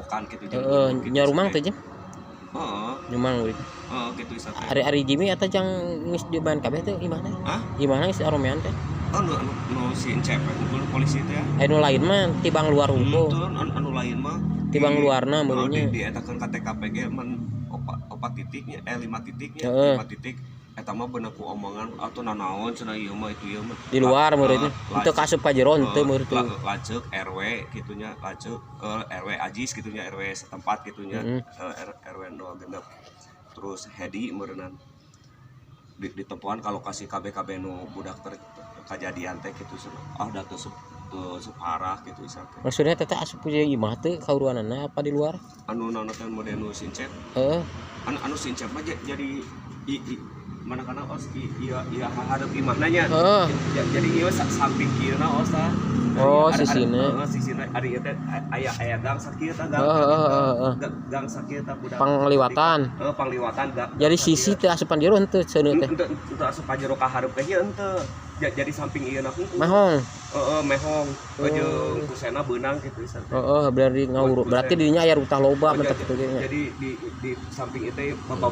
bentrokan gitu jeung Heeh, gitu nya rumang sampai. Teh jeung Heeh. nyumang we. Heeh, gitu isa teh. Ari ari Jimmy eta jang geus diobahan kabeh teh imahna? Hah? Imahna geus aromean teh? Oh, nu anu nu si Encep unggul polisi teh ya. Anu lain mah tibang luar unggul. Henteu, anu lain mah Tibang luarna oh, meureunnya. Di etakeun ka TKP ge man opat opat titiknya, eh, lima titiknya. Heeh. Lima titik eta mah bener ku omongan atau nanaon cenah, ieu mah itu ieu mah. Di luar meureunnya. Henteu kasup ka jero henteu meureun tuh. Lanceuk RW gitunya, lanceuk RW Ajis gitunya, RW setempat gitunya. RW 06, terus Hedi meureunan di tempoan kalau kasih KB-KB nu budak ter kejadian teh gitu cenah. Ah, da teu separah gitu isa teh. Maksudnya teh asup ka imah teh kauruanana apa di luar? Anu naon teh model nu sincep? Heeh. Anu anu sincep mah jadi i mana kana os i iya iya hadap imahna nya. Heeh. Jadi ieu samping kieu na os tah. Oh, sisina. Heeh, sisina ari ieu teh aya aya gang sakieu tah, gang. Heeh. Gang sakieu tah budak. Pangliwatan. Heeh, pangliwatan gang. Jadi sisi teh asupan jero henteu seuneu teh? Henteu, henteu asup ka jero ka hareup teh ieu henteu. Jadi samping ieu na hungkul. Mahong. Heeh, mehong. Jeung kusena beunang gitu isa teh. Heeh, berarti ngawur. Berarti dirinya aya rutah loba Oh, mentek kitu ge nya. Jadi di samping itu bababu.